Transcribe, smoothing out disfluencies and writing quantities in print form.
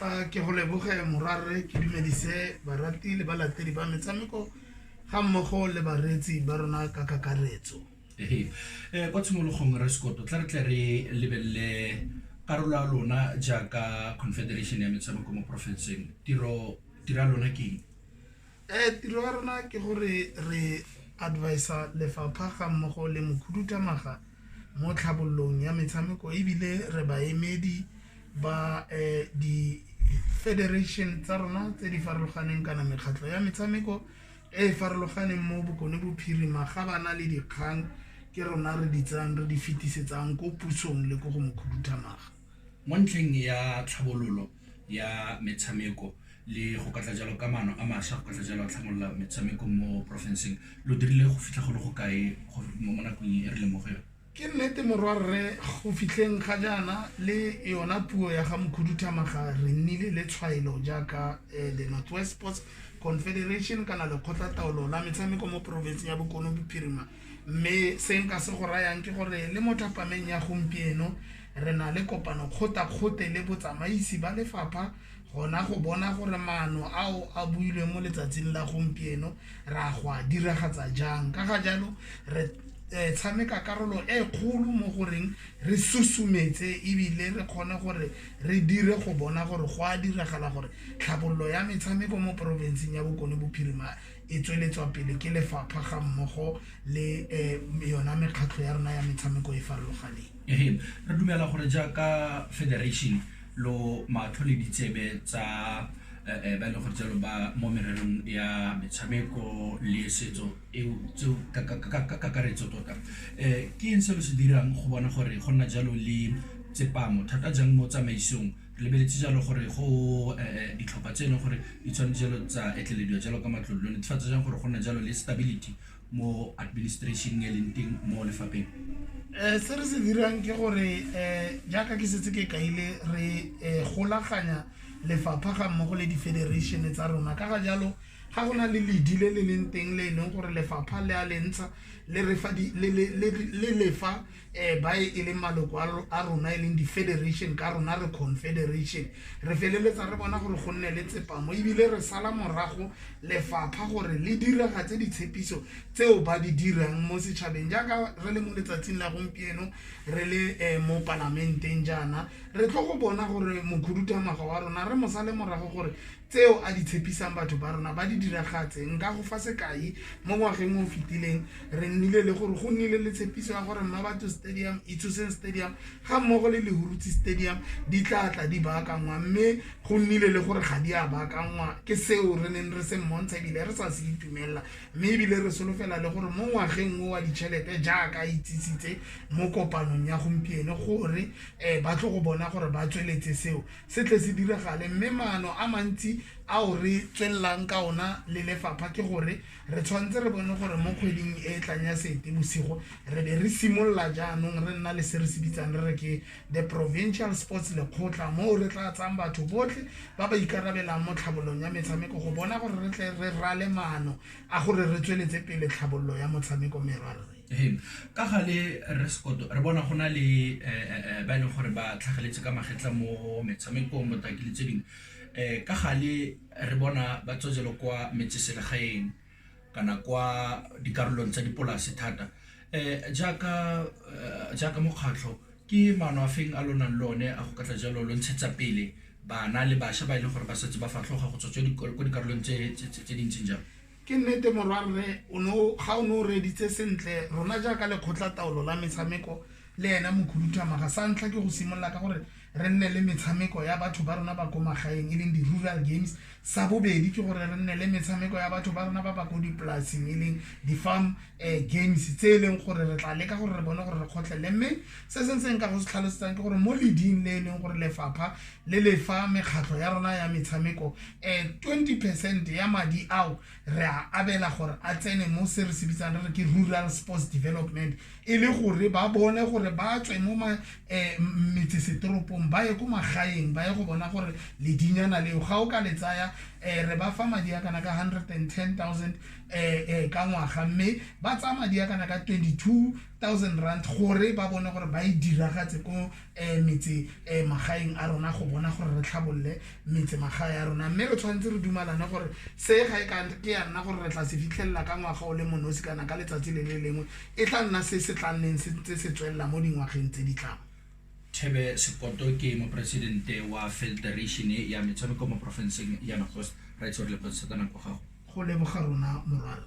Tla ke go leboge morwarre, ke dumedise barati le balatedi ba metshameko ga mmogo le bareetsi ba rona ka kakaretso. Ehe. Kwa tshimologong Rre Sekoto, tla re tle re lebelele karolo ya lona jaaka Confederation ya metshameko mo porofenseng. Tiro tiro ya lona ke eng? Tiro ya rona ke gore re advisa lefapha ga mmogo le mokhuduthamaga mo tlhabololong ya metshameko ebile re baemedi ba di-federation tsa rona tse di farologaneng kana mekgatlho ya metshameko e e farologaneng mo Bokone Bophirima. Ga ba na le dikgang, ke rona re di tsayang re di fetisetsang ko pusong le ko go mokhuduthamaga. Mo ntlheng ya tlhabololo ya metshameko le go ka tla jalo ka maano a mašwa go ka tla jalo a tlhabolola metshameko mo porofenseng, lo dirile go fitlha go le go kae mo nakong e re leng mo go yone? Ke nnete morwarre, go fitlheng ga jaana le yona puo ya ga mokhuduthamaga re nnile le tshwaelo jaaka the North West Sports Confederation kana lekgotlataolo la metshameko mo porofenseng ya Bokone Bophirima. Mme se nka se go rayang ke gore le mo thapameng ya gompieno re na le kopano kgotakgote le botsamaisi ba lefapha gona go bona gore maano ao a builweng mo letsatsing la gompieno ra go a diragatsa jang. Ka ga jalo re tshameka karolo e kgolo mo goreng re susumetse ebile re kgone gore re dire go bona gore go a diragala gore tlhabololo ya metshameko mo porofenseng ya Bokone Bophirima e tsweletswa pele ke lefapha ga mmogo le yona mekgatlho ya rona ya metshameko e farologaneng. Ehe, re dumela gore jaaka federation lo matlho le ditsebe tsa ba e leng gore jalo ba mo mererong ya metshameko le setso eo tseo ka kakaretso tota. Ke eng se lo se dirang go bona gore go nna jalo le tsepamo thata jang mo tsamaisong? Re lebeletse jalo gore go ditlhopha tse e leng gore di tshwanetse jalo tsa etlelediwa jalo ka matlole, lo netefatsa jang gore go nna jalo le stability mo administration e leng teng mo lefapheng? Se re se dirang ke gore jaaka ke setse ke kaile re golaganya lefapha ga mmogo le di-federation tsa rona. Ka ga jalo ga go na le ledi le le leng teng le e leng gore lefapha le a le ntsha le re fa le lefa ba e leng maloko a rona e leng di-federation, ka rona re confederation, re feleletsa re bona gore go nne le tsepamo ebile re sala morago lefapha gore le diragatse ditshepiso tseo ba di dirang mo setšhabeng. Jaaka re le mo letsatsing la gompieno re le mo palamenteng jaana, re tlo go bona gore mokhuduthamaga wa rona re mo sale morago gore tseo a di tshepisang batho ba rona ba di diragatse. Nka go fa sekai, mo ngwageng o fetileng re nnile le gore go nnile le tshepiso ya gore Mmabatho Stadium, Itsoseng Stadium ga mmogo le Lehurutshe Stadium di tla tla di baakangwa, mme go nnile le gore ga di a baakangwa. Ke seo re neng re se mmontsha ebile re sa se itumelela, mme ebile re solofela le gore mo ngwageng o wa ditšhelete jaaka a itsisitse mo kopanong ya gompieno gore ba tlo go bona gore ba tsweletse seo se tle se diragale. Mme maano a mantsi ao re tswelelang ka ona le lefapha ke gore re tshwanetse re bone gore mo kgweding e e tlang ya Seetebosigo re be re simolola jaanong re nna le se re se bitsang re re ke the Provincial Sports Lekgotla, moo re tla tsayang batho botlhe ba ba ikarabelang mo tlhabololong ya metshameko go bona gore re tle re rale maano a gore re tsweletse pele tlhabololo ya motshameko merwarre. Ka gale Rre Sekoto, re bona go na le ba e leng gore ba tlhageletse ka magetla mo metshamekong, botaki le tse dingwe. Ka gale re bona ba tswa jalo kwa metseselegaeng kana kwa dikarolong tsa dipolase thata. Jaaka mokgatlho, ke maano a feng a lo nang le one a go ka tla jalo lo ntshetsa pele bana le bašwa ba e leng gore ba setse ba fatlhoga go tswa ko dikarolong tse di ntseng jalo? Ke nnete morwarre, o ne ga o ne o reeditse sentle, rona jaaka lekgotlataolo la metshameko le ena mokhuduthamaga, sa ntlha ke go simolola ka gore re nne le metshameko ya batho ba rona ba ko magaeng e leng di-rural games. Sa bobedi ke gore re nne le metshameko ya batho ba rona ba ba ko dipolaseng e leng di-farm games tse e leng gore re tla leka gore re bone gore re kgotlelele. Mme se sengwe se nka go se tlhalosetsang ke gore mo leding le e leng gore lefapha le lefa mekgatlho ya rona ya metshameko, 20% ya madi ao re a abela gore a tsene mo se re se bitsang re re ke rural sports development, e le gore ba bone gore ba tswe mo metsesetoropong. ditoropong ba ye ko magaeng ba ye go bona gore ledinyana leo ga o ka le tsaya um re ba fa madi a kana ka 110 000 um ka ngwaga, mme ba tsaya madi a kana ka 22 000 rand gore ba bone gore ba e diragatse ko metse magaeng a rona, go bona gore re tlhabolole metse magae a rona. Mme re tshwanetse re dumalane gore se ga e ka ke ya nna gore re tla se fitlhelela ka ngwaga o le monosi kana ka letsatsi le le lengwe, e tla nna se se tla nneng se ntse se tswelela mo dingwageng tse di tlang. Thebe Sekoto ke moporesidente wa Federation ya Metshameko mo porofenseng ya North West. Ra itse gore le thata nako gago. Go leboga rona, morwarre.